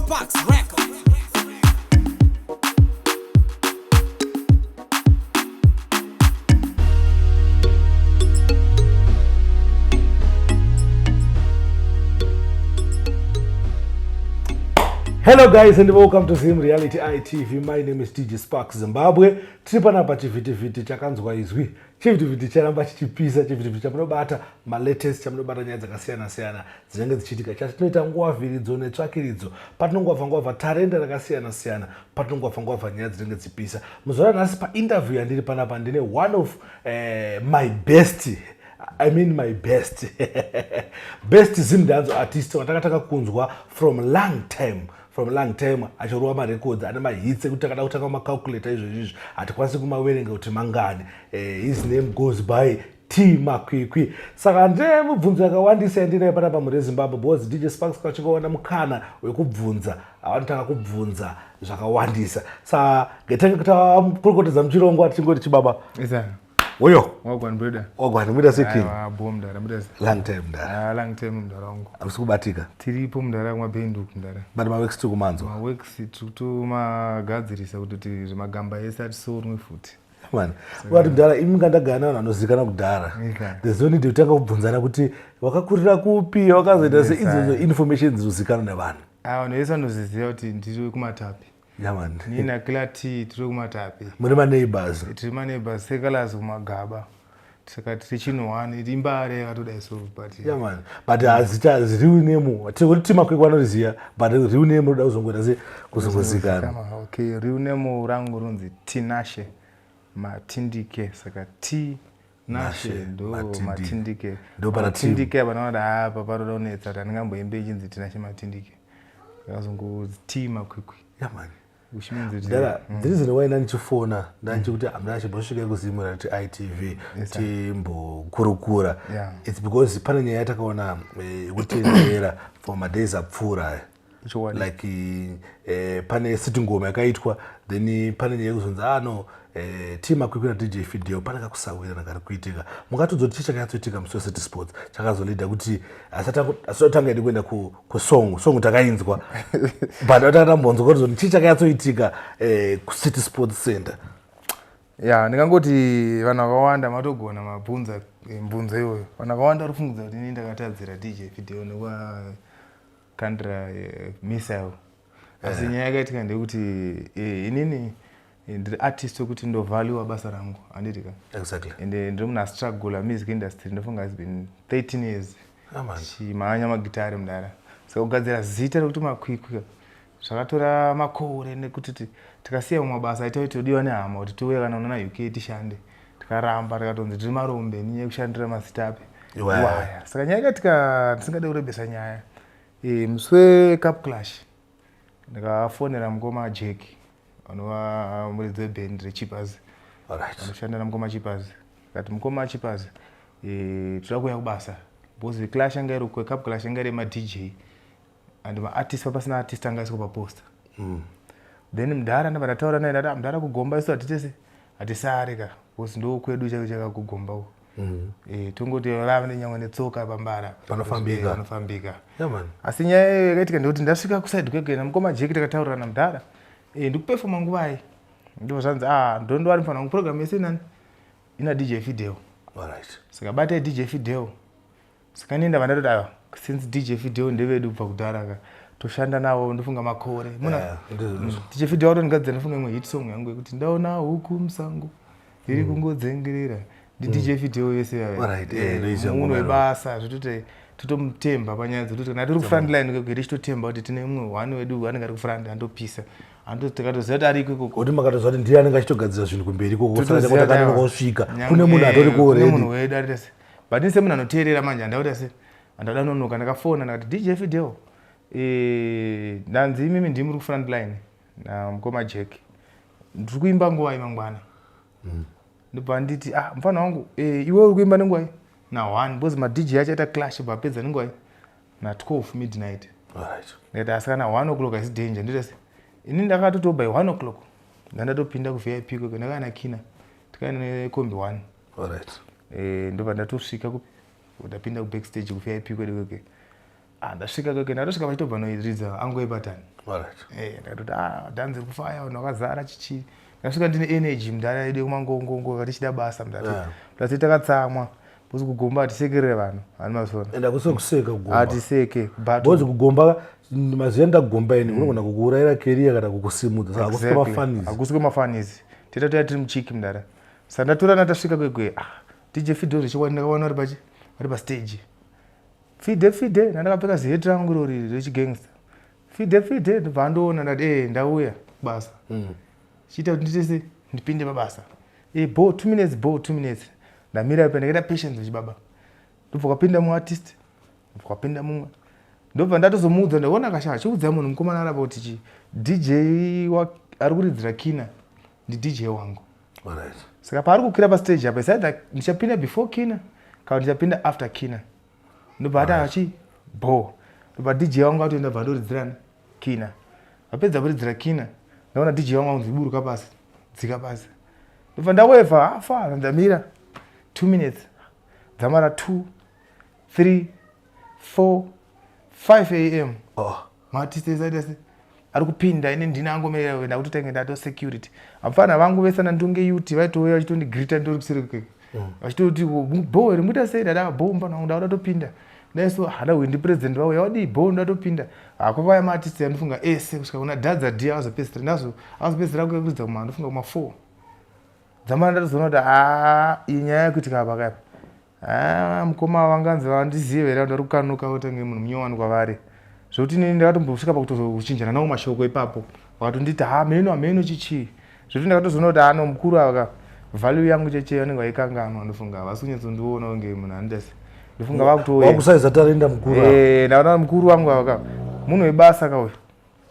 Sparks Record. Hello guys and welcome to Zim Reality ITV. My name is DJ Sparks Zimbabwe. Tiri panapa chivhitivhiti chakanzwa izwi. Chivhitivhiti charamba chichipisa, chivhitivhiti chamunobata malatest, chamunobata nyaya dzakasiyana siyana dzinenge dzichiitika. Chatinoita nguva vhiridzo netsvakiridzo patinongwavha ngwavha tarenda rakasiyana siyana, patinongwavha ngwavha nyaya dzinenge dzichipisa. Muzuva ranhasi painterview yandiri panapa ndine one of my best, I mean my best best Zimdanzo artist watakatanga kunzwa from long time, from long time achirova marecords ane mahits ekuti takada kutanga macalculator izvozvi izvi hatikwanisi kumaverenga kuti mangani. His name goes by T Makwikwi. Saka ndine mibvunzo yakawandisa yandinayo panapa mhuri yeZimbabwe, because DJ Sparks kachingowana mukana wekubvunza avanotanga kubvunza zvakawandisa. Saka ngetange kutakurukotedza muchirongwa tichingoti chibaba uyo. Wagwan, brother. Wagwan, muita seking? Aiwa, bo mudhara, muita se. Long time, mudhara. Ah, long time, mudhara wangu. Hamusi kubatika? Tiripo, mudhara, kumabhendu uku, mudhara. But maworks tiri kumanzwa. Maworks tiri kutomagadzirisa kuti zvimagamba ese atisorwe futi. Man, ukati mudhara, imi ngandagara navanhu vanozivikanwa kudhara. There's no need kutanga kubvunzana kuti wakakurira kupi, wakazoita se. Yes, idzodzo aye. information dzinozivikanwa nevanhu. Ah, vanhu vese vanozviziva kuti ndiri kumatapi. Yaman. Nina Killer T tiri kumatapi. Muri maneighbors. Tiri maneighbors, sekalas kumagaba. Saka tiri chinhu one, imbare yakatodai so, but Yeah man, but hazita real name tiri kuti Makwikwi vanoriziva, but real name roda kuzongoita se kuzongozikanwa. Okay, real name rangu rinonzi Tinashe Matindike. Saka T Nashe Nashe, ndo Matindike. Matindike. Ndo pana T. Matindike apa ndinoda apa panoda kunetsa kuti handingamboimbe ichinzi Tinashe Matindike. Akazongozi T Makwikwi. Yeah man. Which means kuti Ndara, the reason why ndandichifona ndandichikuti hamuna chimbosvika kuZim Reality ITV timbokurukura, it's because pane nyaya yatakaona yekutenderera for madays apfuura. Chokwadi. Like pane siti ngoma yakaitwa, then pane nyaya yekuzonzi ano T Makwikwi naDJ Fidel pane kakusawirirana kari kuitika. Mungatiudza kuti chii chakanyatsoitika musi weCity Sports chakazolida kuti asati atanga idi kuenda kusong song takainzwa, but atanga tambonzwa kuti zoti chii chakanyatsoitika kuCity Sports Center? Ya, ndingangoti vanhu vakawanda matogona mabvunza mibvunzo iyoyo. Vanhu vakawanda vari kufungudza kuti ini ndakatadzira DJ Fidel nekuvakandira missile, asi nyaya yakaitika ndeyekuti inini ndiri artist wekuti ndovhaluwa basa rangu, handiti ka? Exactly. Ende ndiri munhu astrugula music industry, ndofunga has been 13 years Ah, man. chimhanya magitari, mudara. Saka kugadzira zita rekuti Makwikwi zvakatora makore, nekuti tikasiya mamwe mabasa aita todiwa nehama kuti tiuye kana unana UK tishande, tikaramba, tikatonzi tiri marombe nenyaya yekushandira mazita api. Iwaya. Iwaya. Saka nyaya yakaitika, ndisingade kurebesa nyaya, musi weCup Clash ndikafonera mukoma Jack vanova muridzi webhendi reChipas. Vanoshanda namukoma Chipas. Kati, "Mukoma Chipas, toda kuuya kubasa," because clash yanga iri Cup Clash yanga iri yemaDJ and maartist, papasina artist anga aiswa paposter. Then mudhara ndabva ndataura naye, ndati, "Ah, mudhara, kugomba isu hatitese hatisari ka, because ndo kwedu chaiko chakakugomba uko." Tongoti vava nenyangwe netsoka pambara. Panofambika. Panofambika. Yeah man. Asi nyaya iyoyo yakaitika ndekuti ndasvika kuside kwegena mukoma Jeki, takataurirana, "Mudhara, ndikupefoma nguvai?" Ndo zvanzi, "Ah, ndondovari mufana wangu, program yese inani ina DJ Fidel." Saka batai DJ Fidel. Saka ini ndabva ndatoti, aiwa, since DJ Fidel ndevedu kubva kudhara ka, toshanda navo ndofunga makore muna. Yeah, ndizvo. DJ Fidel watondigadzira ndofunga imwe hit song yangu yekuti "Ndaona huku musango iri kungodzengerera", ndi DJ Fidel yese yayo. Alright, ndoiziva Munhu ngoma. webasa, zvototi totomutemba panyaya dzekuti kana tiri kufrontline kwegere, tichitotemba kuti tine mumwe one wedu anenge ari kufront, andopisa, tikatoziva kuti ariko ikoko. Kuti makatoziva kuti ndiye anenge achitogadzira zvinhu kumberi ikoko. Totoziva saka kuti aiwa, takanonosvika kune munhu atori kune already. Munhu wedu ari tese, but ini semunhu anoteerera manje handauta se handada nonoka. Ndakafona ndakati, "DJ Fidel, ndanzi imimi ndimi muri kufrontline namukoma Jack, ndiri kuimba nguvai mangwana?" Ndobva nditi, "Ah, mufana wangu, iwe uri kuimba nenguwai?" Na1, because maDJ achaita clash bapedza nenguwai? Na12 midnight. Ndikati, "Asi kana 1 o'clock haisi danger?" Ndita se ini ndakatoto by 1 o'clock ndandatopinda kuVIP kweko, ndakana kina tikaenda nekombi 1. Ndobva ndatosvika kupi, ndapinda kubackstage kuVIP kwedu kweke. Ah, ndasvika kweke, ndatosvika vachitobva noiridza angoepatani. Ndakatoti ah, dhanzi iri kufaya, vanhu vakazara chichi. Ndasvika ndine energy, mudhara yedu yekumangongongo vatichida basa mudhara. Plus takatsamwa because kugomba hatisekerere vanhu hani mazona. Ende hakusi kuseka kugomba. Hatiseke but because kugomba, maziva ndagomba ini, unogona kukuurayira career kana kukusimudza, saka hakusi kwemafunnies. Hakusi kwemafunnies. Teta toya tiri muchiki mudhara. Saka ndatorana tasvika kwekwe, ah, DJ Fido zvechokwadi ndakaona vari pachi vari pastage. Fide fide, ndandakapfeka ziheti rangu irori rechigangster. Fide fide, ndobva andoona, ndati ndauya basa. Chiita kuti ndiite se ndipinde pabasa. Bo 2 minutes, bo 2 minutes. Ndamira ipa, ndakaita patience chibaba. Ndobva kwapinda mumwe artist, ndobva kwapinda mumwe. Ndobva ndatozomuudza, ndaona kasha achiudza munhu mukomana arapa kuti chi DJ wa ari kuridzira Kina ndi DJ wangu. Saka paari kukwira pastage apa, it's ndichapinda before Kina kana ndichapinda after Kina. Ndobva ati achi bo. Ndobva DJ wangu atoenda, bva ndoridzirana Kina. Vapedza kuridzira Kina, ndaona DJ wangu anzi buruka pasi, dzika pasi. Ndobva ndawevha afa, ndamira 2 minutes. Dzamara 2 3 4 5 am. Maartist aita se ari kupinda, ine ndina angomerera kuenda kutotange ndato security. Vapfana vangu vese nandunge yuti vaitouya vachitondigrita ndori kuseri kweke. Vachitoti bo here, muita sei? Ndada bo mufana wangu, ndakuda topinda. Ndaiso hada uyu ndipresident vauya wadii bo, ndatopinda. Hakwakauya maartist andifunga ese kusvika kuna Dhadza D akazopedzisira ndazo akazopedzisira kuridza kuma ndofunga kuma 4. Dzamara ndatozoona kuti haa, iyi nyaya yekuitika apa kaipa. Ah, mukoma vanganzi vandizive here, vanhu vari kukanuka kutange munhu munyowani kwavari, zvekuti inini ndakatombosvika pakutozochinjana nawo mashoko ipapo, vakatonditi ha mheno hameno chichii, zvekuti ndakatozoona kuti ano mukuru ava value yangu cheche vanenge vaikanganwa. Ndofunga havasi kunyatsondiona kunge munhu anoita se ndofunga vakutouya. Wakusaiza tarenda mukuru ava. Ndakaona mukuru wangu ava ka munhu webasa kauyu,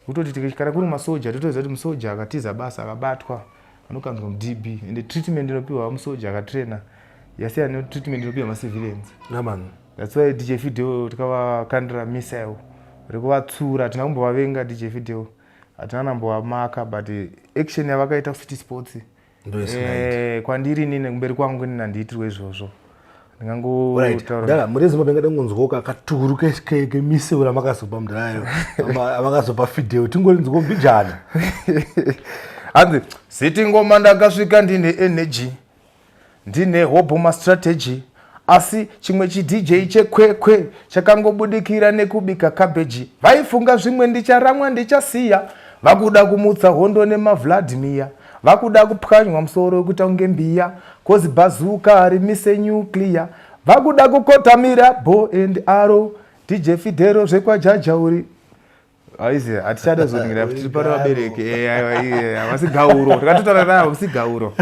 kutoti kana kuri masoja totoziva kuti musoja akatiza basa akabatwa anokanzwa muDB, ende treatment inopiwa musoja akatraina yasiyana netreatment inopiwa macivilians. Naman. That's why DJ Fidel tikavakandira missile rekuvatsura. Hatina kumbovavenga DJ Fidel, hatina nambovamaka, but action yavakaita kuCity Sports Ndoisinaita. Kwandiri inini, kumberi kwangu inini handiitirwe izvozvo. Ndingangotaura. Ndara muri Zimbabwe ngade ngonzwoka katuru kemiseu ramakazopa mudharayo amakazopa Fidel, tingorinzwo mbijana. Hanzi City Ngoma ndakasvika ndine energy, ndine hobo mastrategy, asi chimwe chiDJ chekwekwe chakangobudikira nekubika cabbage. Vaifunga zvimwe ndicharamwa ndichasiya, vakuda kumutsa hondo nemaVladimir, vakuda kupwanywa musoro kuita kunge mbiya, 'cause bazooka harimise nuclear, vakuda kukotamira bow and arrow. DJ Fidero zvekwajajauri aizi hatichada zoningira tiri pano vabereki. Aiwa, iye, havasi gauro, takatotaura naye, hamusi gauro.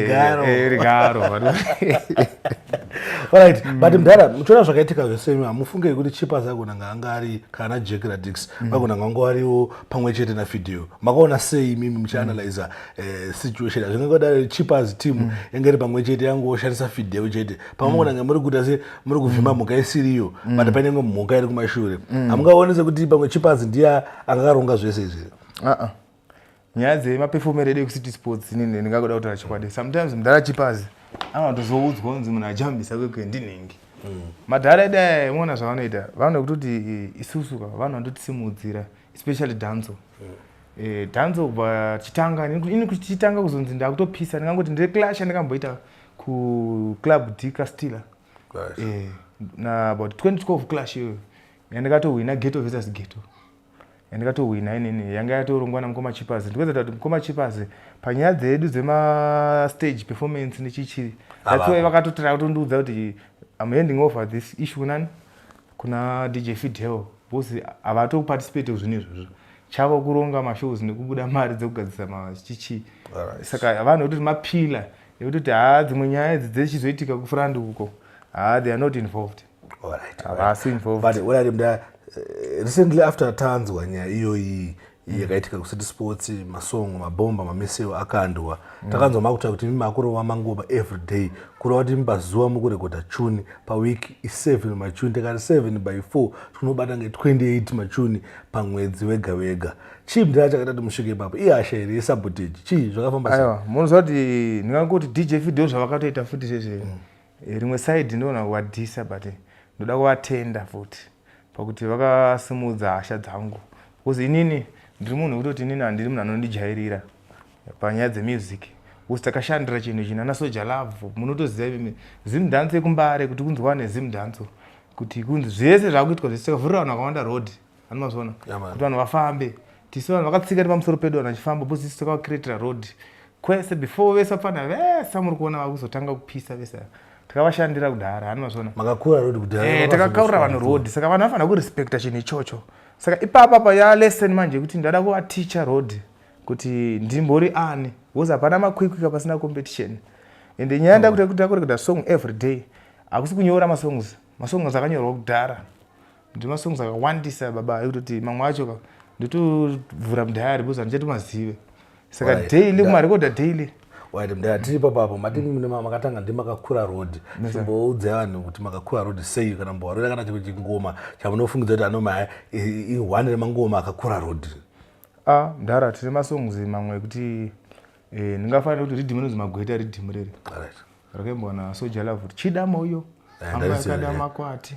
Garo. Rigaro. Alright, but mudhara, muchiona zvakaitika zvese imi, hamufunge kuti Chipas agona nga anga ari kana Jack Radix vagona nga vanga variwo pamwe chete naFideo? Makaona sei imimi muchianalyza situation? Hazvingangodaro Chipas team yanga iri pamwe chete yangoshandisa Fideo chete. Pamwe mugona nga muri kuita se muri kuvhima mhuka isiriyo, but pane imwe mhuka iri kumashure. Hamungaoni sekuti pamwe Chipas ndiye angakaronga zvese izvi? Ah-ah. Nyaya dzemapefomero edu ekuCity Sports, inini ndingangoda kutaura chokwadi, sometimes mudhara Chipazi anotozoudzwa kunzi munhu ajambisa kwekwe ndinhingi. Madhara edu aya, muona zvavanoita, vanoda kutoti isusu ka vanhu vanotisimudzira, especially dhanzo. Dhanzo kubva tichitanga, ini tichitanga kuzonzi ndakutopisa, ndingangoti ndire clash yandakamboita kuClub D Castilla. Na about 2012 clash iyoyo yandakatohwina, ghetto versus ghetto, yandakatohwina inini, yanga yatorongwa namukoma Chipas. Ndikuedza kuti mukoma Chipas panyaya dzedu dzemastage performance nechichiri, that's why vakatotira kutondiudza kuti I'm handing over this issue nani kuna DJ Fidel, because havatoparticipate kuzvinhu izvozvo, chavo kuronga mashows nekubuda mari dzekugadzisa machichi. Saka vanhu vekutoti mapillar ekutoti haa, dzimwe nyaya idzi dzechizoitika kufront uko, haa, they are not involved. Havasi involved. But alright mda, recently after tanzwa nyaya iyoyi yakaitika kuCity Sports, masongo, mabhomba, mamissile akandwa, takanzwa makutaura kuti imi makurova mangoma every day, kureva kuti pazuva mukurekodha tune, paweek i7 machuni. Tikati 7 by 4 tinobata nge28 machuni pamwedzi wega wega. Chii mudhara chakaita kuti musvike ipapo? Ihasha here, yesabotage? Chii zvakafamba sei? Aiwa, munoziva kuti ndingangoti DJ Fidel zvavakatoita futi zvezve, rimwe side ndinoona kuvadhisa, but ndoda kuvatenda futi. Pakuti vakasimudza hasha dzangu, because inini ndiri munhu wekutoti inini handiri munhu anondijairira panyaya dzemusic, because takashandira chinhu chino ana Soul Jah Love. Munotoziva imi Zimdancehall yekuMbare, kuti kunzwa neZimdancehall, kuti kunzi zvese zvakuitwa zvese, takavhurira vanhu vakawanda road, anomazviona? Yeah, man. Kuti vanhu vafambe, tisi vanhu vakatsika nepamusoro pedu, vanhu vachifamba, because isi takavacreatira road kwese before vese vapfana vese muri kuona vakuzotanga kupisa vese ava. Takavashandira kudhara, hani mazviona? Makakura road kudhara. Takakaurira vanhu road, saka vanhu vafanira kurespekta chinhu ichocho. Saka ipapa pa yalesson manje yekuti ndada kuvaticha road kuti ndimbori ani, because hapana makwikwi pasina competition. Ende nyaya ndakuti ndakurekoda song every day, hakusi kunyora masongs. Masongs akanyorwa kudhara, ndi masongs akawandisa baba, ekutoti mamwe acho ka ndotovhura mudiary because handichatomazive. Saka daily kumarekodha daily. Right, mudhara, tiri papapo. Mati makatanga ndimakakura road. Chimboudzai vanhu kuti makakura road sei, kana mbowarora kana chimwe chingoma chamunofungidza kuti anoma ihwane remangoma akakura road. Ah, mudhara, tine masongs mamwe ekuti ndingafanira kuti riddim inonzi Magweta, riddim reri rakaimbwa naSoul Jah Love kuti chida moyo anga Ndaisiya, yakada makwati.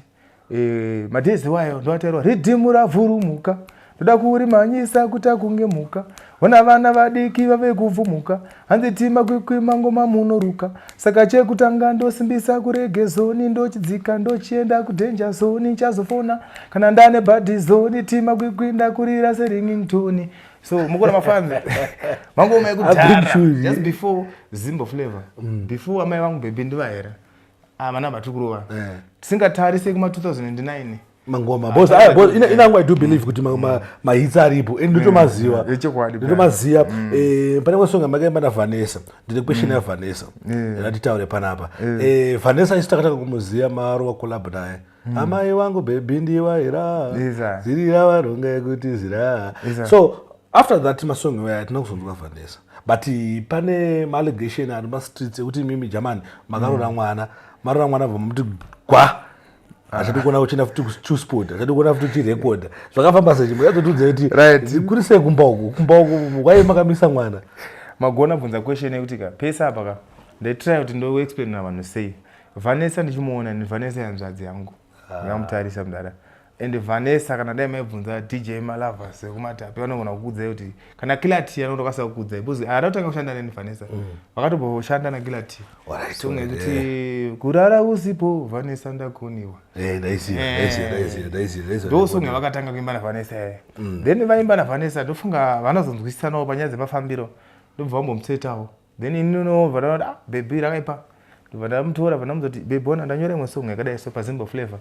Madhezi wayo ndoatairwa ridhimu ravhurumuka, ndoda kurimanyisa kuti akunge mhuka, ona vana vadiki vave kuvhumuka, hanzi tima kwikwi mangoma munoruka. Saka chekutanga ndosimbisa kureggae zone, ndochidzika ndochienda kudanger zone, nchazofona kana ndane bad zone, tima kwikwi ndakurira seringing tone. So mukona mafanzi mangoma ekudhara. I've been just before Zimbo Flavor, before amai vangu bhebhi ndivahera, ah, manamba tiri kurova tisingatarise kuma 2009. Mangoma, because because inangu I do believe kuti mahits aripo and ndotomaziva. Yechokwadi. Ndotomaziva. Pane imwe song yamakaimba naVanessa. Ndine question yaVanessa yatitaure panapa. Vanessa isi takatanga kumuziva marova collab naye, amai wangu bhebhi ndiwaira Isa. zirira varonga kuti zira. Isa. So after that masong iwaya hatina kuzonzwa Vanessa, but pane maallegation ari mastreets ekuti imimi Germany makarora mwana, marora mwana bva muti gwa, hachadi kuona uchienda futi kuchusport, hachadi kuona futi uchirekodha. Zvakafamba sei? Chimboyatotudza kuti kuri sei kumba uku, kumba uku wai makamisa mwana? Magona bvunza question yekuti ka pese apa ka ndaitry kuti ndoexplainira vanhu sei. Vanessa ndichimuona ni Vanessa yanzvadzi yangu, ndingamutarisa mudara. And Vanessa, kana dai maibvunza DJ Malavas ekumatapi, vanogona kukuudzai kuti kana Killer T anotokwanisa kukuudzai, because haana kutanga kushanda neni Vanessa, vakatomboshanda naKiller T. Song yekuti kurara usipo Vanessa ndakoniwa. Ndaisiya, ndaisiya, ndaisiya, ndaisiya, ndaisiya. Ndo song yavakatanga kuimba naVanessa. Then vaimba naVanessa, ndofunga vanozonzwisisanawo panyaya dzemafambiro, ndobva vambomutsetawo. Then inonobva ndaona, ah, bhebhi rakaipa, ndobva ndamutora, bva ndamuzoti, "Bhebhi, ona ndanyora imwe song yakadai so paZimbo Flavor,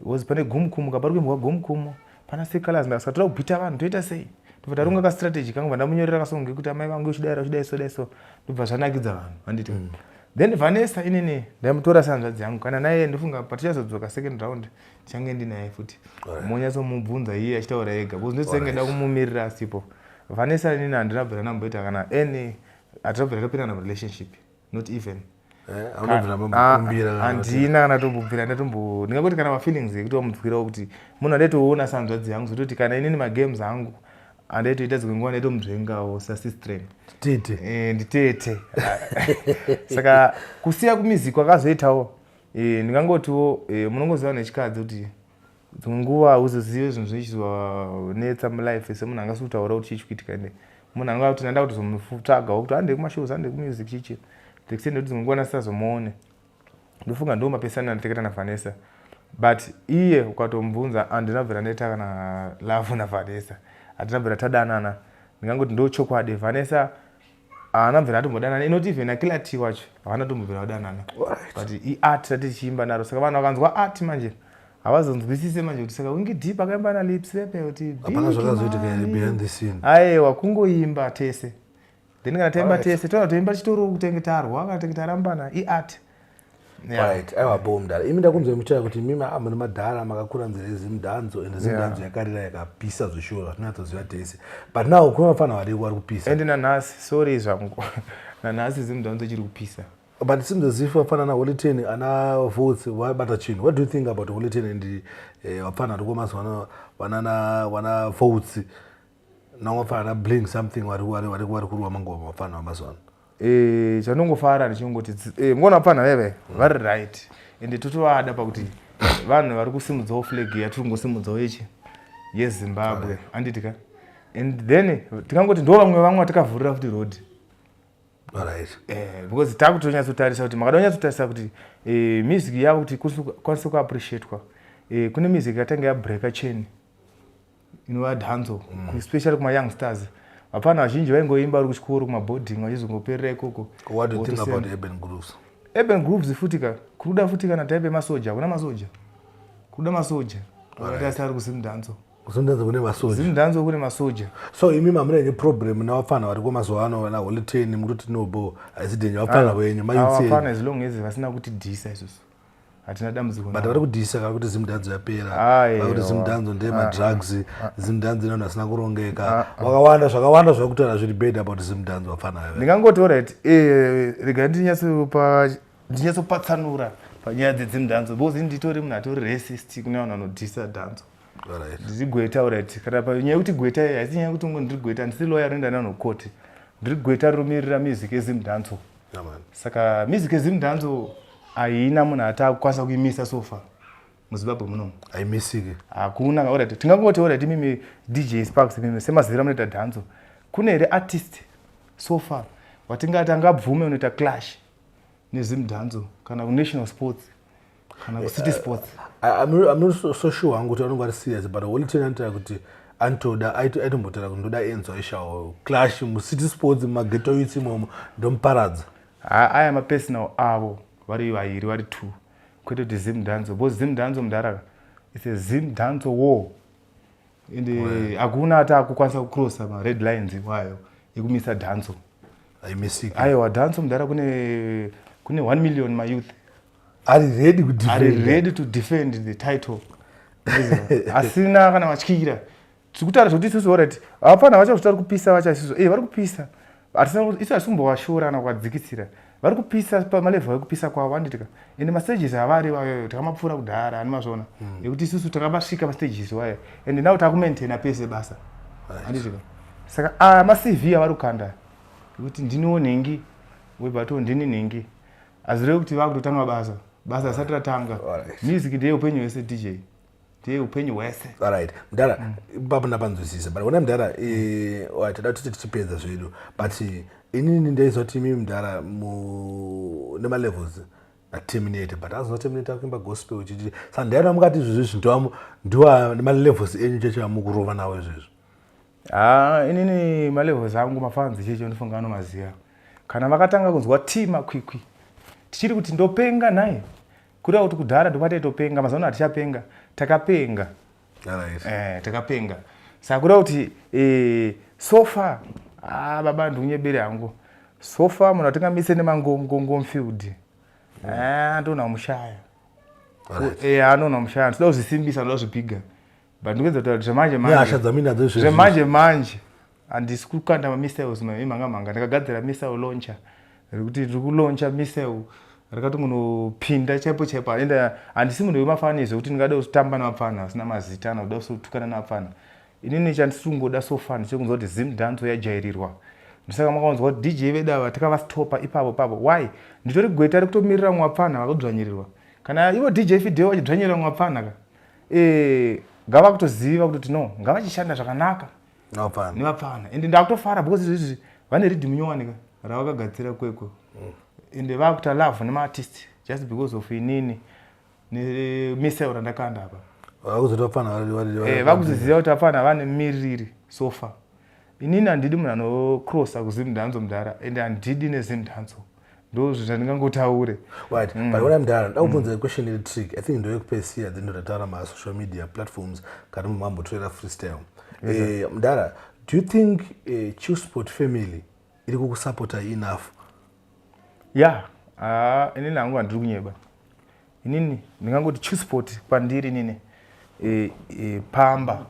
because pane gumukumu kapari kuimbwa gumukumu pana Secolors, ndasaka toda kubhita vanhu, toita sei?" Ndobva ndarunga kastrategy kangu, bva ndamunyorera kasong kekuti amai vangu uchidai uchidai so dai so, ndobva zvanakidza vanhu, handiti? Then Vanessa inini ndaimutora sehanzvadzi yangu. Kana naye ndofunga patichazodzoka second round tichange ndinaye futi, monyatsomubvunza iye achitaura ega, because ndosenge nda kumumirira asipo. Vanessa inini handina bvira ndamboita kana any, hatina bvira topinda murelationship, not even. Haunobvira mambokumbira kana Handina kana tombobvira ndatombo, ndingangoti kana mafeelings ekuti wamudzwirawo kuti munhu andaitoona sanzvadzi yangu, zototi kana inini magames angu andaitoita dzimwe nguva ndaitomudzvengawo sasistren. Tete. Nditete. Saka kusiya kumusic kwakazoitawo, ndingangotiwo munongoziva nechikadzi kuti dzimwe nguva hauzozive zvinhu zvinochizonetsa mulife, semunhu angasi kutaura kuti chii chikuitika. Ende munhu anga kuti ndanda kutozomutsvagawo kuti hande kumashows, hande kumusic, chichi the extent yekuti dzimwe nguva ndasisazomuone. Ndofunga ndo mapesana anditeketa naVanessa, but iye ukatomubvunza, handina bvira ndaita kana love naVanessa, hatina bvira tadanana. Ndingangoti ndo chokwadi, Vanessa haana bvira atombodanana, inoti even naKiller T wacho havana tombobvira vadanana. But iart tati tichiimba naro, saka vanhu vakanzwa art manje havazonzwisise manje kuti saka Winky D akaimba naLips pepe kuti Hapana Big zvakazoitika here Money. behind the scene? Aiwa, kungoimba tese, then kana taimba tese toona toimba chitori kutenge tarwa kana tenge tarambana, iart. Yeah. Right, aiwa bo mudhara, imi ndakunzwa muchitaura kuti mimi mune madhara makakura nzira yeZimdancehall, ende Zimdancehall yakarira yakapisa zveshuwa, zvatinatsoziva tese. But now kune vafana variko vari kupisa. Ende nanhasi, sorry zvangu, nanhasi Zimdancehall chiri kupisa. But it seems as if vafana na Holy Ten, ana Votes vabata chinhu. What do you think about Holy Ten and vafana variko mazuva ano, vanana vana Votes namwe vafana na Bling something vari kurwa mangoma, vafana vamazuva ano? Chandongofara ndichingoti mungona vapfana veve vari right, ende totovada pakuti Vanhu vari kusimudzawo flag yatiri kungosimudzawo ichi yeZimbabwe, handiti ka? And then tingangoti ndo vamwe vamwe vatakavhurira futi road. Because takutonyatsotarisa kuti makada kunyatsotarisa kuti music yavo kuti kwanise kuappreciatwa, kune music yatanga yabreaka chain inova dancehall, especially kumayoung stars. Vapfana vazhinji vaingoimba vari kuchikoro, kumaboarding, vachizongoperera ikoko. What do you think about Urban Grooves? Urban Grooves futi ka, kuruda futi kana taipe masoja, kuna masoja, kuruda masoja akaita seari kuZimdancehall. KuZimdancehall kune masoja? ZimDancehall kune masoja. So imi mamuna ine problem navapfana variko mazuva ano, vana Holy Ten, mukutoti nobo haisi danger, vapfana venyu? Vapfana, as long as vasina kutidhisa, isusu hatina dambudziko. But vari kudhisa kana kuti Zimdancehall yapera, vakuti Zimdancehall ndeyemadrugs, Zimdancehall nevanhu vasina kurongeka vakawanda, zvakawanda zvari kutaura zviri bad about Zimdancehall vapfana ava. Ndingangoti alright, rega ndinyatsopatsanura panyaya dzeZimdancehall, because ini nditori munhu atori racist kune vanhu vanodhisa dancehall. Ndiri gweta, alright. Kana panyaya yekuti gweta, haisi nyaya yekuti ndiri gweta, handisi lawyer rinoenda nevanhu kukoti. Ndiri gweta rinomirira music yeZimdancehall. Saka music yeZimdancehall haina munhu atakukwanisa kuimisa so far muZimbabwe munomu. Haimisiki. Hakuna. Alright, tingangoti alright, imimi DJ Sparks, imimi semaziviro amunoita dancehall, kune here artist so far watingati angabvume unoita clash neZimdancehall, kana kuNational Sports kana kuCity Sports? I'm not so sure hangu kuti vanonge vari serious, but Holy Ten anotaura kuti anotoda, aitombotaura kuti ndoda Enzo Ishall clash muCity Sports, mumaghetto youths imomo, ndomuparadza. Aya mapersonal avo vari vairi, vari two, kwete kuti Zimdancehall, because Zimdancehall mudaraka, it's a Zimdancehall war and hakuna ati akukwanisa kucrossa mared lines iwayo ekumisa dancehall. Haimisiki. Aiwa, dancehall mudhara, kune 1 million mayouth ari ready. Ari ready to defend the title, asina kana matyira. Tiri kutaura zvokuti isusu, alright, vapfana vacho zvitari kupisa vacho isusu vari kupisa, isu hatisi kumbovashora kana kuvadzikisira. Vari kupisa pamalevel ekupisa kwavo, anditika? Ende mastages avari wayo takamapfuura kudhara, ani mazvona ekuti isusu takavasvika mastages wayo, and now takumaintaina pese basa, anditika? Saka aya maCV avari kukanda ekuti ndiniwo nhingi webvato, ndini nhingi, hazvirevi kuti vakutotanga basa, basa risati ratanga. Music ndeyeupenyu hwese, DJ, ndeyeupenyu hwese. Alright mudhara, ipapo ndapanzwisisa, but ona mudhara, tada titi tichipedza zvedu, but inini ndaiziva kuti imimi mudhara nemalevels aTerminator, but azona Terminator kuimba gospel chichi, saka ndaina mukati izvozvo izvi ndiwa nemalevels enyu cheche amukurova nawo izvezvo. Ha, inini malevels angu mafanzi cheche ndofunga anomaziva. Kana vakatanga kunzwa ti makwikwi tichiri kuti ndopenga nhai, kureva kuti kudhara ndopataitopenga. Mazuva ano hatichapenga, takapenga. Takapenga. Saka kureva kuti so far, ah, baba, ndikunyebere hangu, so far munhu atingamise nemangongongo mufield, ah, ndoona mushaya. Anoona mushaya. Ndinoda kuzvisimbisa, ndoda kuzvipiga, but ndikuedza kutaura kuti zvemanje manje, dzaminadzo. Zvemanje manje handisi kukanda mamissiles imhanga mhanga. Ndakagadzira missile launcher rekuti ndiri kulauncha missile rakatongonopinda chaipo chaipo. Ende handisi munhu wemafani zvekuti ndingada kutamba nemapfana asina mazita kana kuda kusotukana nemapfana. Inini chandisiri kungoda so far ndchekunzwa kuti Zimdancehall yajairirwa. Ndosaka makaunzwa kuti DJ vedu ava takavastopa ipapo papo. Why? Nditori gweta rekutomirira mwapfana vakudzvanyirirwa. Kana ivo DJ Fideo vachidzvanyirira mwapfana ka, ngava kutoziva kutoti no, ngavachishanda zvakanaka nevapfana. Ende ndakutofara because izvizvi vane riddim nyowani ka ravakagadzira kwekwe, ende vakuita love nemaartist just because of inini nemissile randakanda apa. Vakuzoziva kuti vapfana vane miriri. So far inini handidi munhu anocrossa kuZimdancehall mudhara, ende handidi neZimdancehall, ndo zvandingangotaure. Right, but ona mudhara, ndakubvunza question iri trick. I think ndoyekupedzisira, then ndotataura masocial media platforms kana mumambotorera freestyle. Mudhara, do you think Chillspot family iri kukusapota enough? Ya, inini hangu handiri kunyeba. Inini ndingangoti Chillspot kwandiri inini pamba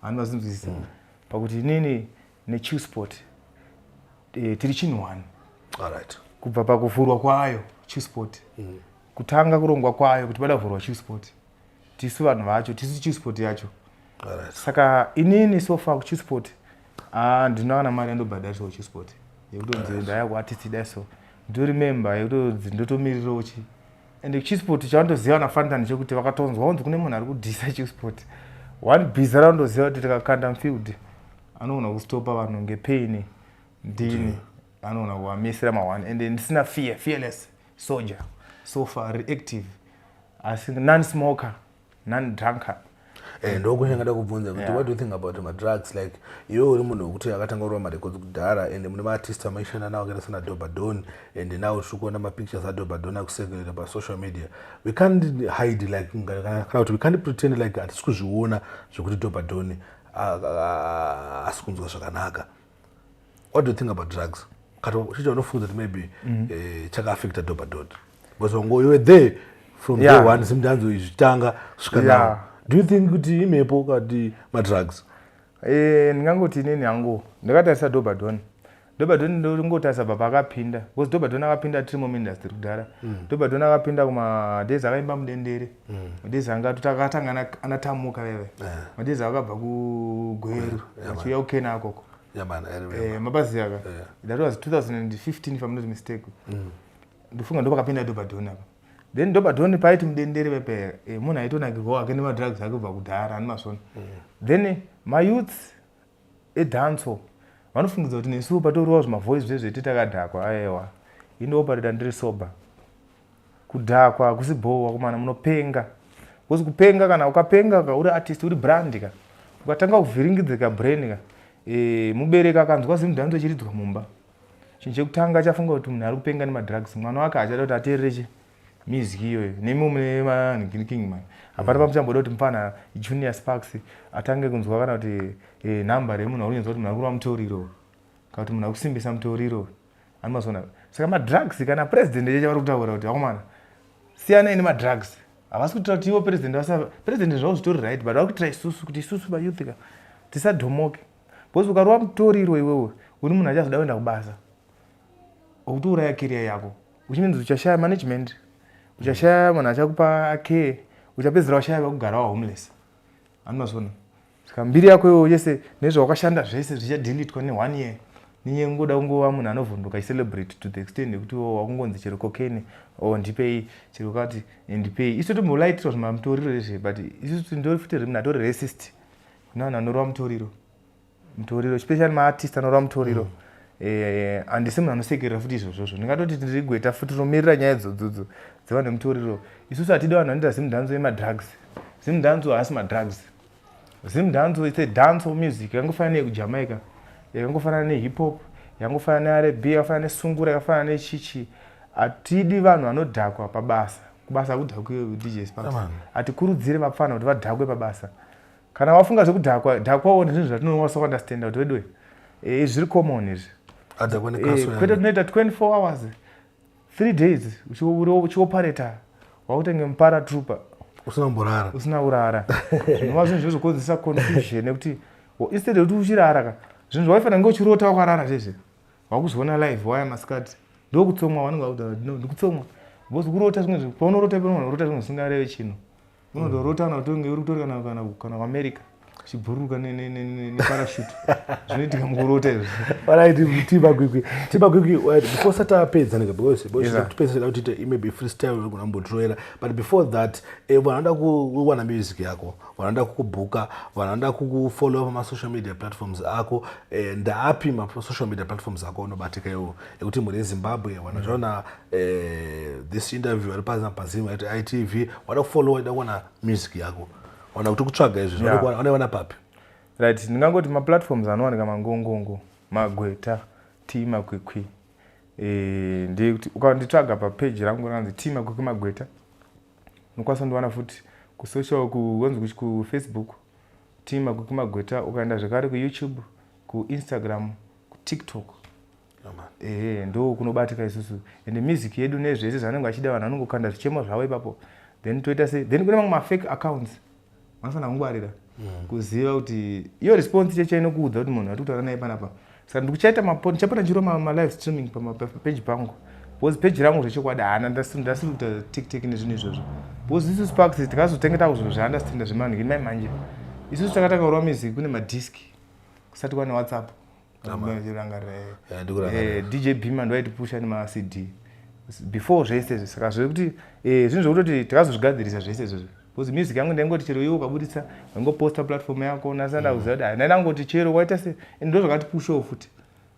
handinozinzwisisa pakuti inini neChillspot tiri chinhu one. Kubva pakuvhurwa kwayo Chillspot, kutanga kurongwa kwayo kuti pada kuvhurwa Chillspot, tisu vanhu vacho, tisu Chillspot yacho. Saka inini so far kuChillspot ndinowana mari yandobhadhariswa kuChillspot yekutonzi ndaya kuartist dai, so nditori member yekutonzi ndotomirirawo chi. And Chillspot chavanotoziva naFantan chekuti vakatonzwa kunzi kune munhu ari kudhisa Chillspot, one bhiza ravandoziva kuti tikakanda mufield anogona kustopa vanhu ngepain, ndini anogona kuvamisira ma1. And ndisina fear, fearless soldier, so far reactive, asi non smoker, non drunker. Ndokunyangada kubvunza kuti what do you think about madrugs? Like, iwe uri munhu wekuti akatanga kurova marecords kudhara, and mune maartist amaishanda nawo akaita sana Dobadon, and now tiri kuona mapictures aDobadon akusekerera pasocial media. We can't hide, like, kana kuti we can't pretend like hatisi kuzviona zvekuti Dobadon asi kunzwa zvakanaka. What do you think about drugs? Kati chicha unofunga kuti maybe chakaafecta Dobadon? Because wango you were there from day one Zimdancehall izvitanga kusvika now. Do you think kuti imhepo kati madrugs? Ndingangoti inini hangu ndakatarisa Dobadon, Dobadon ndingotarisa bva paakapinda, because Dobadon akapinda tiri muindustry kudhara. Dobadon akapinda kumadays akaimba mudendere, madays anga akatanga anatamuka veve, madays akabva kuGweru achiuya kukena akoko. Yeah man, I remember. Mabazi aka, that was 2015 if I'm not mistake. Ndifunga ndo pakapinda Dobadon apa. Then Dobadon paiti mudendere pepe, munhu aitonakirwawo ake nemadrugs ake kubva kudhara, ani masvona. Then mayouths edancehall vanofungidza kuti nesuwo patoriwa zvimavoice zvezveti takadhakwa. Aiwa, indooparita ndiri sober. Kudhakwa hakusi bhowa kumana, munopenga, because kupenga, kana ukapenga ka, uri artist, uri brand ka, ukatanga kuvhiringidzika brain ka, mubereki akanzwa Zimdancehall chiridzwa mumba, chinhu chekutanga achafunga kuti munhu ari kupenga nemadrugs. Mwana wake achada kuti ateerere chi music iyoyo. Nemi mune manking man, hapana pamuchamboda kuti mufana Junior Sparks atange kunzwa kana kuti nhamba remunhu ari kunzwa kuti munhu ari kurova mutoriro kana kuti munhu ari kusimbisa mutoriro, animazona. Saka madrugs, kana president cheche vari kutaura kuti vakomana siyanai nemadrugs, havasi kuitira kuti ivo president vasa president zvavo zvitori right, but vari kuitira isusu kuti isusu mayouth ka tisadhomoke, because ukarova mutoriro iwewe uri munhu achazoda kuenda kubasa, ukutouraya career yako, uchiminzi uchashaya management, uchashaya munhu achakupa care, uchapedzisira washaya pekugara, wahomeless, animazvona. Saka mbiri yako iwewe yese nezvawakashanda zvese zvichadhilitwa neone year, nenyaya yekungoda kungova munhu anovhunduka achicelebrate to the extent yekuti wakungonzi chero cocaine o ndipei, chero kati ndipei. Isu tombolaitira zvimamutoriro izvi, but isusu ndori futi munhu atori racist kune vanhu vanorova mutoriro, mutoriro, especially maartist anorova mutoriro. Handisi munhu anosekerera futi izvozvozvo. Ndingatoti ndiri gweta futi rinomirira nyaya idzodzo dzevanhu vemutoriro. Isusu hatidi vanhu vanoita Zimdancehall yemadrugs. Zimdancehall haasi madrugs. Zimdancehall, it's a dancehall music yangofanana neyekuJamaica, yakangofanana nehip hop, yangofanana neRnB, yakafanana nesungura, yakafanana nechichi. Hatidi vanhu vanodhakwa pabasa. Kubasa hakudhakwi, DJ Sparks. Hatikurudzire vapfana kuti vadhakwe pabasa. Kana wafunga zvekudhakwa, dhakwawo nezvinhu zvatinokwanisa kuunderstanda kuti weduwe, zviri common izvi. Kwete tinoita 24 hours, 3 days uchioperata, wakutenge muparatrooper. Usina kumborara. Usina kurara, zvinova zvinhu zvozokonzesa confusion, nekuti instead yekuti uchirara ka, zvinhu zvawaifanira kunge uchirota wakarara zvezve wakuzoona live waya masikati. Ndokutsomwa vanenge vakuti ndikutsomwa, because kurota zvimwe, paunorota panorota zvimwe zvisingareve chinhu, unondorota kana kuti unge uri kutori kana kuAmerica uchibhururuka neparachute. Zvinoitika mukurota izvi. Alright, Timakwikwi, Timakwikwi, before sati apedza neka, because tipedzisa kuti tiite maybe freestyle unogona kumbotiroera, but before that, vanhu vanoda kuwana music yako, vanoda kukubhuka, vanoda kukufollow pamasocial media platforms ako, ndaapi masocial media platforms ako unobatika iwo, ekuti mhuri yeZimbabwe vanhu vachaona this interview vari paZim ITV, vada kufollow, vada kuwana music yako, vana kuti kutsvaga izvi, vanoiwana papi? Right, ndingangoti maplatforms anowanika mangongongo magweta T Makwikwi. Ndeyekuti ukanditsvaga papeji rangu rakanzi T Makwikwi Magweta, unokwanisa kundiwana futi kusocial, kuonzi kuFacebook T Makwikwi Magweta, ukaenda zvekare kuYouTube, kuInstagram, kuTikTok, ehe, ndo kunobatika isusu. Ende music yedu nezvese zvanenge vachida vanhu, vanongokanda zvichemo zvavo ipapo, then toita sei. Then kune mamwe mafake accounts vanofanira kungwarira, kuziva kuti iyo response cheche inokuudza kuti munhu ati kutaura naye panapa. Saka ndikuchaita, ndichapota ndichiro malive streaming papeji pangu, because peji rangu zvechokwadi haana, ndasiri kuita TikTok nezvinhu izvozvo, because isusu Sparks tikazotenge takuzozviunderstanda zvemanhu mai manje. Isusu takatanga kurova music kune madisk, kusati kwane WhatsApp. DJ Bima ndoaitipusha nemaCD. Before zvese izvi, saka zvekuti zvinhu zvekutoti takazozvigadzirisa zvese izvozvo, because music yangu ndaingoti chero iwe ukabudisa, waingoposta platform yako. Nasanda kuziva kuti ndainangoti chero waita se, and ndo zvakatipushawo futi.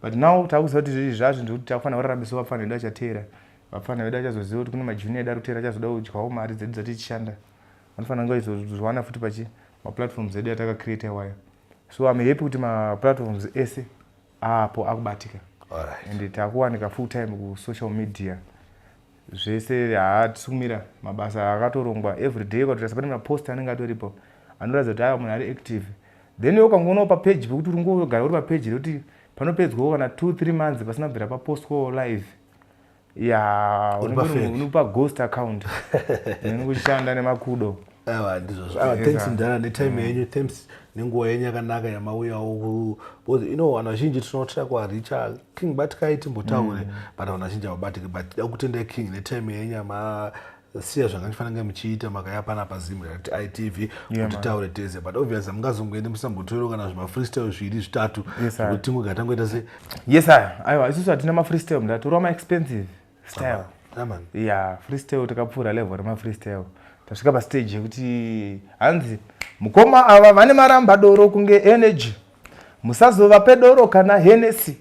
But now takuziva kuti izvi zvazvo ndekuti takufanira kuraramisawo vapfana vedu vachateera. Vapfana vedu vachazoziva kuti kune majunior edu ari kuteera, achazoda kudyawo mari dzedu dzatichishanda. Vanofanira kunge vachizozviwana futi pachi maplatforms edu atakacreata iwayo. So I'm happy kuti maplatforms ese apo akubatika and takuwanika full time kusocial media zvese. Haatisi kumira, mabasa akatorongwa every day. Ukatotarisa pane mapost anenge atoripo anoratidza kuti aya munhu ari active. Then iwe ukangoonawo papeji pekuti uri ngogara uri papeji rekuti panopedzwawo kana 2 3 months pasina kubvira papostwawo live ya, Uri pafake. Uri paghost account, unenge uchishanda nemakudo. Aiwa, ndizvozvo. Aiwa, thanks mudhara netime yenyu, thanks nenguva yenyu yakanaka yamauyawo, because vanhu vazhinji tinotira kuaricha King batikai timbotaure, but vanhu vazhinji havabatiki. But da kutendai King netime yenyu yamasiya zvanga ndifanira muchiita, makaya panapa Zim Reality ITV kuti taure tese. But obviously hamungazongoendi musambotorewo kana zvimafreestyle zviviri zvitatu Yes, sir. zvekuti tingogara tangoita se. Yes, aya aiwa, isusu hatina mafreestyle, ndatorwa maexpensive style. Yeah, man. Ya, freestyle takapfuura level remafreestyle. Tasvika pastage yekuti hanzi mukoma ava vane maramba doro kunge energy, musazovape doro kana Hennessy,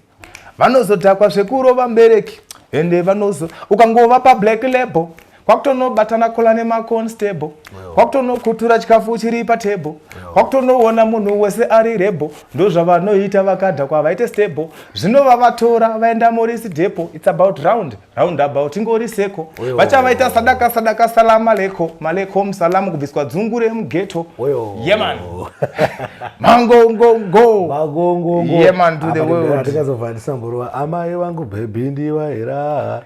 vanozodhakwa zvekurova mbereki. Ende vanozo ukangova pablack label, kwakutonobatana kola nemaconstable, kwakutonokutura chikafu chiri patable, kwakutonoona munhu wese ari rebel. Ndo zvavanoita vakadhakwa, vaite stable. Zvinovavatora vaenda Morris Depot. It's about round round about ingori seko. Vachavaita sadaka sadaka, salama leko maleko musalamu, kubviswa dzungu remughetto. Yeah man, mangongongo. Magongongo. Yeah man, to the world. Hatingazobva ndisamborova amai vangu bhebhi ndivahera.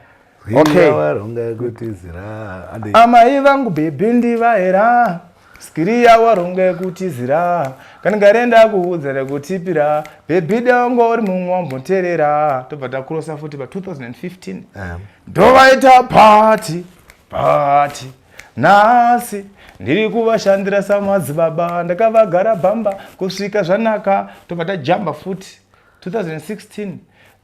Varonga kutizira. Amai vangu bhebhi ndivahera, skiriya waronge kutizira, kana ngarenda kuudza nekutipira bhebhi dongo uri mumwe wamboterera. Tobva takurosa futi pa2015, ndovaita party party. Nhasi ndiri kuvashandira samadzibaba, ndakavagara bhamba kusvika zvanaka. Tobva tajamba futi 2016,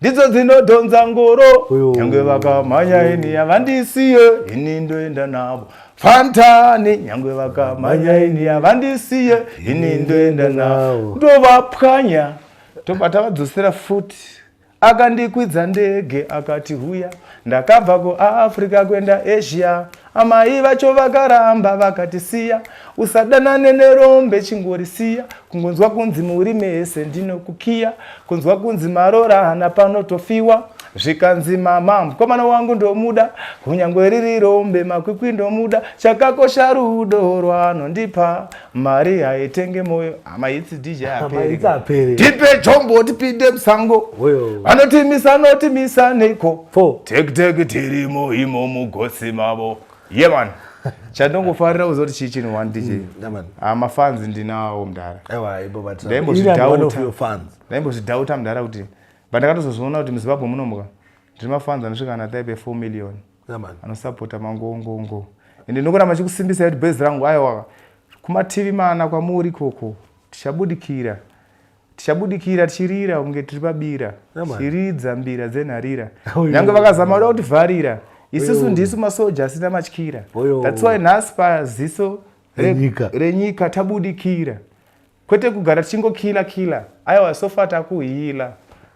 ndidzo dzinodhonza ngoro. Nyange vakamhanya ini havandisiye, ini ndoenda navo fantani. Nyange vakamhanya ini havandisiye, ini ndoenda navo, ndovapwanya. Tobva tavadzosera futi. Akandikwidza ndege akati huya, ndakabva kuAfrica kuenda Asia. Amai vacho vakaramba vakatisiya, usadanane nerombe chingorisiya. Kungonzwa kunzi muri mese ndinokukiya, kunzwa kunzi marora hana panotofiwa. Zvikanzi mama mukomana wangu ndomuda, kunyangwe riri rombe makwikwi ndomuda, chakakosha rudo rwanondipa, mari haitenge moyo. Amaitsi DJ. Maitsi aperi. Tipe chombo tipinde musango. Vanotimisa notimisa neiko? Four. Tek tek, tirimo imo mugosi mavo. Yeah man, chandongofarira kuzoti chii chinhu one DJ. Yeah, man. Ah, mafans ndinawo mudhara. Aiwa, ibo but Ndaimbozvidhauta. I'm one of your fans. Ndaimbozvidhauta mudhara kuti, but ndakatozozviona kuti muZimbabwe munomuka ndiri mafans anosvika kana type 4 million Yeah, man. anosapota mangongongo. Ende ndinokuramba chikusimbisa kuti bhezi rangu, aiwa, kumativi mana kwamuri ikoko tichabudikira, tichabudikira tichirira kunge tiri pabira. Yeah, man. Tichiridza mbira dzenharira. Oyo. Nyange vakazama kuda kutivharira, isusu Oyo. ndisu masoja asina matyira. Oyo. That's why nhasi paziso Renyika. Renyika tabudikira, kwete kugara tichingokila kila. Aiwa, so far takuhila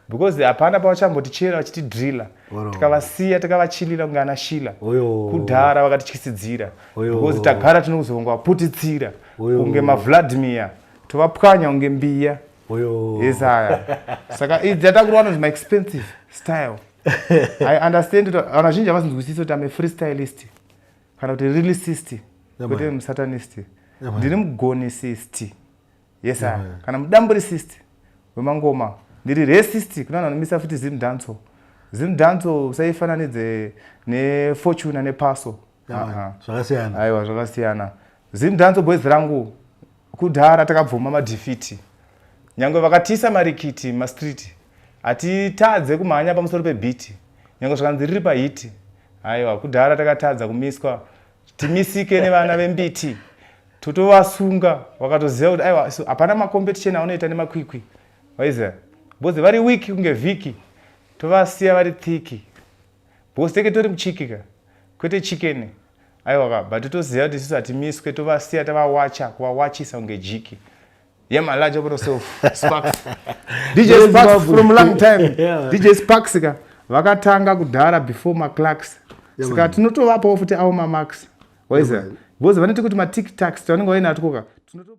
because hapana pavachambotichera vachitidrilla. Oro. Tikavasiya takavachilila kunge ana shila. Oyo. Kudhara vakatityisidzira. Oyo. Because tagara tinozongowaputitsira Oyo. kunge maVladimir, tovapwanya kunge mbiya. Oyo. Yesaya, saka idzi yatakurwa nonzi maexpensive style. I understand kuti vanhu vazhinji havazinzwisisi kuti am a freestylist kana kuti lyricist, kwete musatanist. Ndiri mugonisist, yes, aya kana mudamburisist wemangoma. Ndiri racist kuna vanhu vanomisa futi Zimdancehall. Zimdancehall usaifananidze neFortuner nePaso. Yeah, man. Ah, ah. Zvakasiyana. Aiwa, zvakasiyana. Zimdancehall boys rangu, kudhara takabvuma madefeat. Nyange vakatiisa marikiti mastreet, hatitadze kumhanya pamusoro pebeat, nyange zvakanzi riri pahit. Aiwa, kudhara takatadza kumiswa, timisike nevana vembiti, totovasunga vakatoziva kuti aiwa, so hapana macompetition aunoita nemakwikwi, waiziva, because vari weak kunge vhiki, tovasiya vari thick. Because tenge tori muchiki ka, kwete chicken. Aiwa ka, but toziva kuti isusu hatimiswe, tovasiya tavawacha, kuvawachisa kunge jiki. Yeah, my large up yourself, Sparks. DJ Sparks from long time. Yeah. DJ Sparks ka vakatanga kudhara before maclarks. Yeah, Saka man. tinotovapawo futi avo mamarks. Waiza. Yeah, man. Because vanoti kuti matic tacs tavanenge vainatwo ka. Tinoto